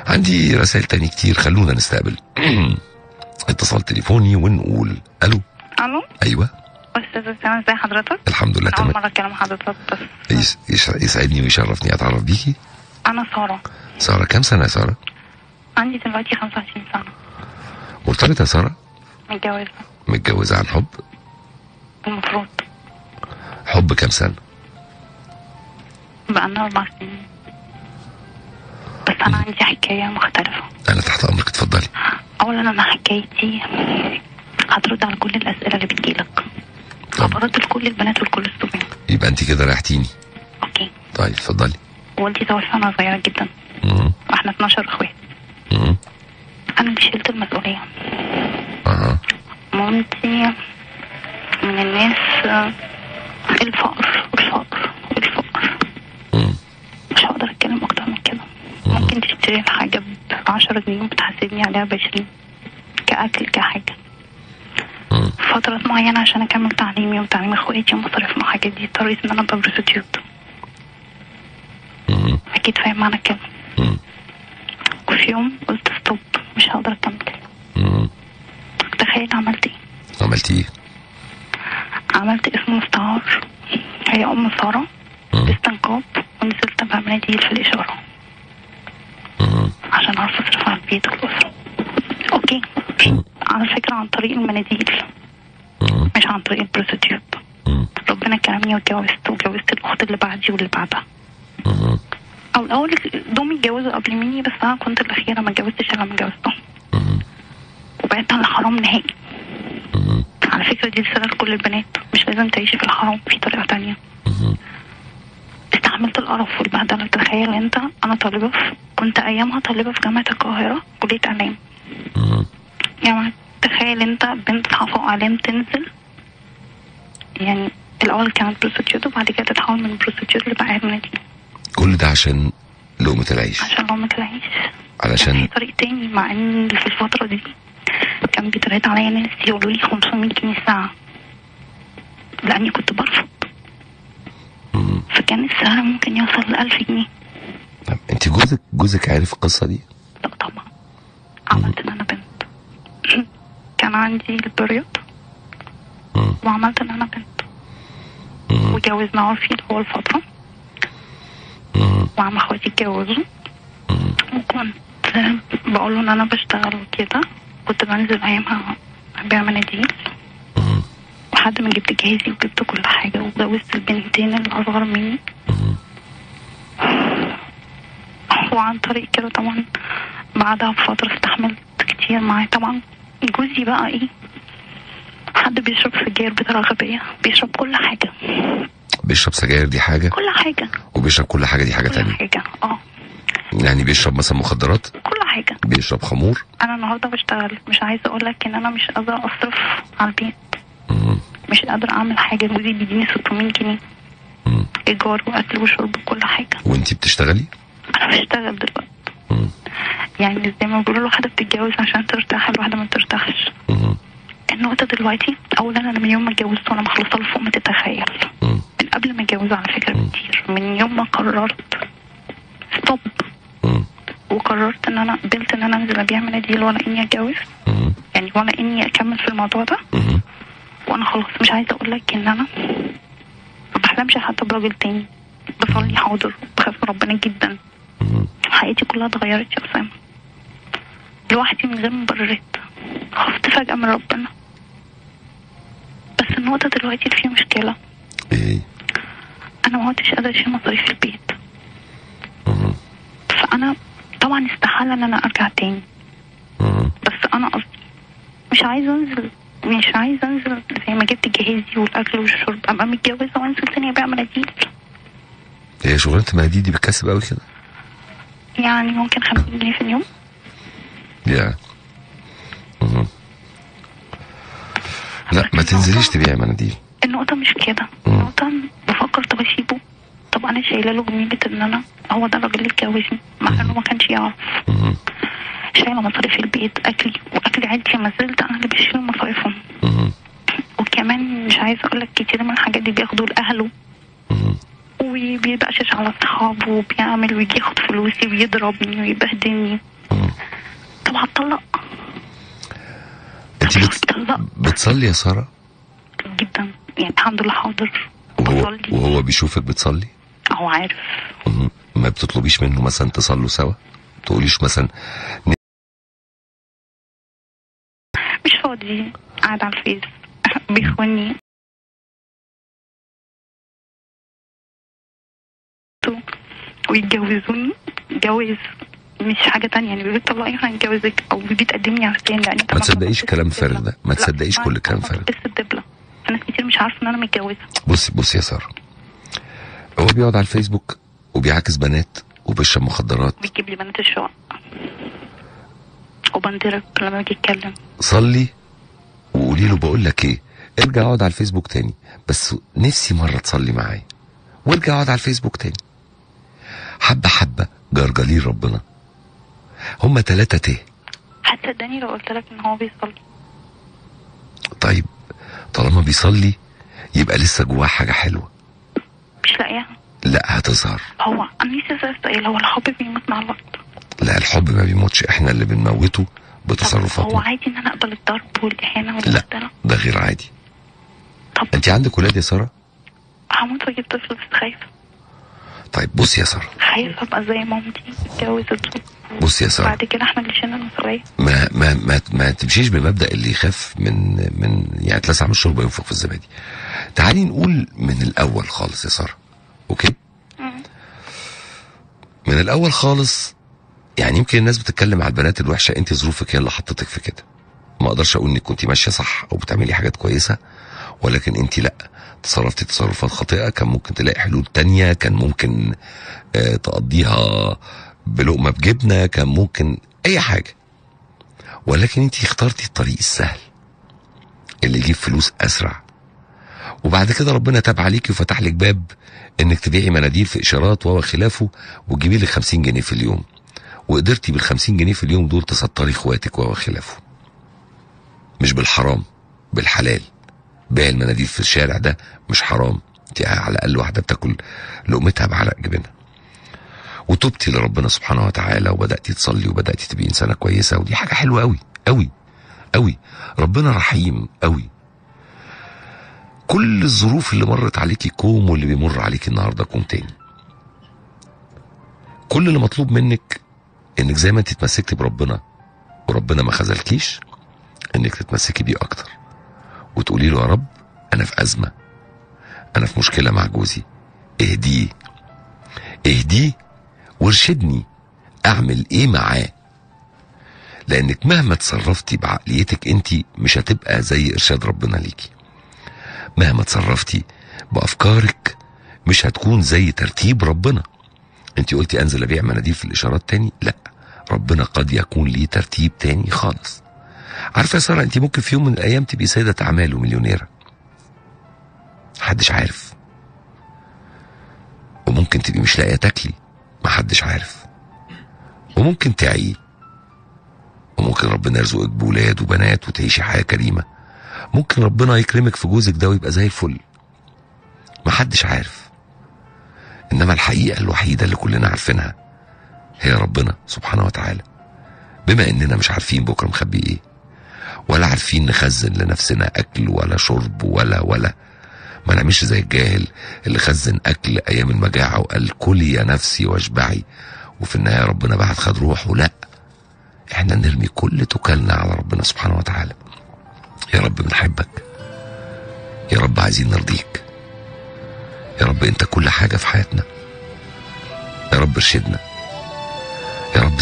عندي رسائل تاني كتير، خلونا نستقبل اتصال تليفوني ونقول الو. الو. ايوه استاذ اسامة، ازي حضرتك؟ الحمد لله تمام. اول مرة اتكلم حضرتك، بس يسعدني ويشرفني اتعرف بيكي. انا ساره. ساره، كام سنة يا ساره؟ عندي دلوقتي 25 سنة. مرتبطة يا ساره؟ متجوزة. متجوزة عن حب؟ المفروض. حب كام سنة؟ بقالنا 4 سنين. بس انا عندي حكاية مختلفة. انا تحت امرك، اتفضلي. اولا انا حكايتي هترد على كل الاسئلة اللي بتجيلك. هبرد لكل البنات ولكل الصبيان. يبقى انت كده ريحتيني. okay. طيب اتفضلي. والدي توفى وانا صغيرة جدا. واحنا 12 اخوات. انا اللي شلت المسؤولية. مامتي من الناس الفقر والفقر والفقر. مش هقدر اتكلم اكتر من كده. ممكن تشتري الحاجة ب10 جنيه وبتحاسبني عليها ب20 كأكل كحاجة. فترات معينة عشان أكمل تعليمي وتعليم اخواتي ومصاريف الحاجات دي اضطريت إن أنا أبقى prostitute. أكيد فاهم معنى الكلمة. وفي يوم قلت stop، مش هقدر أكمل. تخيل عملت إيه؟ عملت إيه؟ عملت اسم مستعار، هي أم سارة، باستنقاب، ونزلت أبيع مناديل في الإشارة عشان أعرف أصرف على البيت والأسرة. okay. على فكرة عن طريق المناديل، مش عن طريق ال prostitute. ربنا كرمني واتجوزت، وجوزت الأخت اللي بعدي واللي بعدها. أو الأول دوم اتجوزوا قبل مني، بس أنا كنت الأخيرة، ما اتجوزتش إلا لما اتجوزتهم. وبعدت عن الحرام نهائي. على فكرة دي رسالة لكل البنات، مش لازم تعيشي في الحرام، في طريقة تانية. استحملت القرف والبهدلة. تخيل أنت، أنا طالبة كنت أيامها طالبة في جامعة القاهرة كلية إعلام. يعني تخيل انت بنت صحافة واعلام تنزل، يعني الاول كانت prostitute وبعد كده تتحول من prostitute لبائعة مناديل. كل ده عشان لقمة العيش. عشان لقمة العيش. علشان في طريق تاني، مع ان في الفترة دي كان بيتريت عليا ناس يقولوا لي 500 جنيه الساعة، لاني كنت برفض. فكان السعر ممكن يوصل ل1000 جنيه. طب انت جوزك عارف القصة دي؟ لا طبعا. عملت ان انا بنت. كان عندي ال period وعملت ان انا بنت. وجوزنا عرفي الاول فترة. وعم اخواتي اتجوزوا. وكنت بقوله ان انا بشتغل وكده، كنت بنزل ايامها ابيع مناديل لحد ما جبت جهازي وجبت كل حاجة وجوزت البنتين اللي اصغر مني. وعن طريق كده طبعا بعدها بفترة استحملت كتير معاه. طبعا جوزي بقى ايه، حد بيشرب سجاير بطريقة غبية، بيشرب كل حاجة. بيشرب سجاير دي حاجة، كل حاجة، وبيشرب كل حاجة دي حاجة تانية. كل حاجة. يعني بيشرب مثلا مخدرات، كل حاجة، بيشرب خمور. انا النهارده بشتغل، مش عايزه اقول لك ان انا مش قادرة اصرف على البيت، مش قادرة اعمل حاجة. جوزي بيديني 600 جنيه ايجار واكل وشرب وكل حاجة. وانتي بتشتغلي؟ انا بشتغل دلوقتي. يعني زي ما بيقولوا الواحدة بتتجوز عشان ترتاح، الواحدة ما بترتاحش. النقطة دلوقتي، أولا أنا من يوم ما اتجوزت وأنا مخلصة لفوق ما تتخيل. من قبل ما اتجوز على فكرة بكتير، من يوم ما قررت stop وقررت إن أنا قبلت إن أنا أنزل أبيع مناديل ولا إني أتجوز، يعني ولا إني أكمل في الموضوع ده. وأنا خلاص مش عايزة أقول لك إن أنا ما بحلمش حتى براجل تاني. بصلي حاضر، بخاف من ربنا جدا. حياتي كلها اتغيرت يا أسامة، لوحدي من غير مبررات. خفت فجأة من ربنا. بس النقطة دلوقتي اللي فيها مشكلة، ايه؟ أنا ما عدتش قادرة أشيل مصاريف البيت. فأنا طبعا استحالة إن أنا أرجع تاني. بس أنا قصدي مش عايزة أنزل، مش عايزة أنزل زي ما جبت جهازي والأكل والشرب، أبقى متجوزة وأنزل تاني أبيع مناديل. هي شغلانة المناديل دي بتكسب أوي كده؟ يعني ممكن 50 جنيه في اليوم. يا لا ما تنزليش تبيعي مناديل. النقطة مش كده، النقطة بفكر طب اسيبه، طب انا شايله له جميلة ان انا هو ده الراجل اللي اتجوزني، مع انه ما كانش يعرف. شايله مصاريف البيت، اكلي واكل عيلتي، ما زلت انا اللي بشيل مصاريفهم. وكمان مش عايزه اقول لك كتير من الحاجات دي بياخدوا لاهله. وبيبقشش على اصحابه وبيعمل ويجي ياخد فلوسي ويضربني ويبهدلني. طب هتطلق؟ انت بتصلي يا ساره؟ جدا يعني الحمد لله. حاضر. وهو بيشوفك بتصلي؟ هو عارف. ما بتطلبيش منه مثلا تصلوا سوا؟ تقوليش مثلا مش فاضي، قاعد على الفيس، بيخوني ويتجوزوني جواز مش حاجة تانية يعني، بيقول طلقي هنتجوزك او بيتقدمني عرسان. لان ما تصدقيش كلام فارغ ده، ما تصدقيش كل كلام فارغ. بس الدبله ناس كتير مش عارفه ان انا متجوزة. بصي يا ساره، هو بيقعد على الفيسبوك وبيعاكس بنات وبيشرب مخدرات، بيجيب لي بنات الشقق وبنضرب لما باجي اتكلم. صلي وقولي له بقول لك ايه، ارجع اقعد على الفيسبوك تاني، بس نفسي مرة تصلي معايا، وارجع اقعد على الفيسبوك تاني. حبه حبه جرجلين ربنا. هما 3 ت. هتصدقني لو قلت لك ان هو بيصلي؟ طيب طالما بيصلي يبقى لسه جواه حاجة حلوة. مش لاقيها. لا هتظهر. هو انا نفسي اسال سؤال، هو الحب بيموت مع الوقت؟ لا الحب ما بيموتش، احنا اللي بنموته بتصرفاتنا. هو عادي ان انا اقبل الضرب والاهانة والبهدله؟ لا ده غير عادي. طب انت عندك ولاد يا ساره؟ هموت واجيب طفل بس خايفة. طيب بصي يا ساره، خايفة ابقى زي مامتي اتجوزت. بصي يا ساره، بعد كده احنا اللي شلنا المسؤولية. ما ما ما ما تمشيش بمبدا اللي يخاف من يعني اتلسع من الشوربة ينفخ في الزبادي. تعالي نقول من الاول خالص يا ساره، okay؟ من الاول خالص، يعني يمكن الناس بتتكلم على البنات الوحشة، انت ظروفك هي اللي حطتك في كده. ما اقدرش اقول انك كنت ماشية صح او بتعملي حاجات كويسة، ولكن انت لا تصرفتي تصرفات خاطئه، كان ممكن تلاقي حلول تانية، كان ممكن تقضيها بلقمه بجبنه، كان ممكن اي حاجة، ولكن انت اخترتي الطريق السهل اللي يجيب فلوس اسرع. وبعد كده ربنا تاب عليكي وفتح لك باب انك تبيعي مناديل في اشارات وخلافه وتجيبي لك 50 جنيه في اليوم، وقدرتي بال 50 جنيه في اليوم دول تستري اخواتك وخلافه. مش بالحرام، بالحلال. بيع المناديل في الشارع ده مش حرام، انت على الاقل واحدة بتاكل لقمتها بعرق جبينها. وتوبتي لربنا سبحانه وتعالى وبداتي تصلي وبداتي تبقي انسانه كويسة، ودي حاجة حلوة قوي قوي قوي. ربنا رحيم قوي. كل الظروف اللي مرت عليكي كوم، واللي بيمر عليكي النهارده كوم تاني. كل اللي مطلوب منك انك زي ما انت اتمسكتي بربنا وربنا ما خذلكيش، انك تتمسكي بيه اكتر وتقولي له يا رب انا في ازمة، انا في مشكلة مع جوزي، اهديه اهديه وارشدني اعمل ايه معاه. لانك مهما تصرفتي بعقليتك انت مش هتبقى زي ارشاد ربنا ليكي، مهما تصرفتي بافكارك مش هتكون زي ترتيب ربنا. انت قلتي انزل ابيع مناديل في الاشارات تاني، لا، ربنا قد يكون ليه ترتيب تاني خالص. عارفه يا ساره، انت ممكن في يوم من الايام تبقي سيده اعمال ومليونيره، محدش عارف. وممكن تبقي مش لاقيه تاكلي، محدش عارف. وممكن تعيي، وممكن ربنا يرزقك بولاد وبنات وتعيشي حياة كريمة. ممكن ربنا يكرمك في جوزك ده ويبقى زي الفل، محدش عارف. انما الحقيقة الوحيدة اللي كلنا عارفينها هي ربنا سبحانه وتعالى. بما اننا مش عارفين بكره مخبي ايه، ولا عارفين نخزن لنفسنا اكل ولا شرب ولا ما نعملش زي الجاهل اللي خزن اكل ايام المجاعة وقال كلي يا نفسي واشبعي، وفي النهاية ربنا بعد خد روحه. لا، احنا نرمي كل توكلنا على ربنا سبحانه وتعالى. يا رب بنحبك، يا رب عايزين نرضيك، يا رب انت كل حاجة في حياتنا، يا رب ارشدنا، يا رب.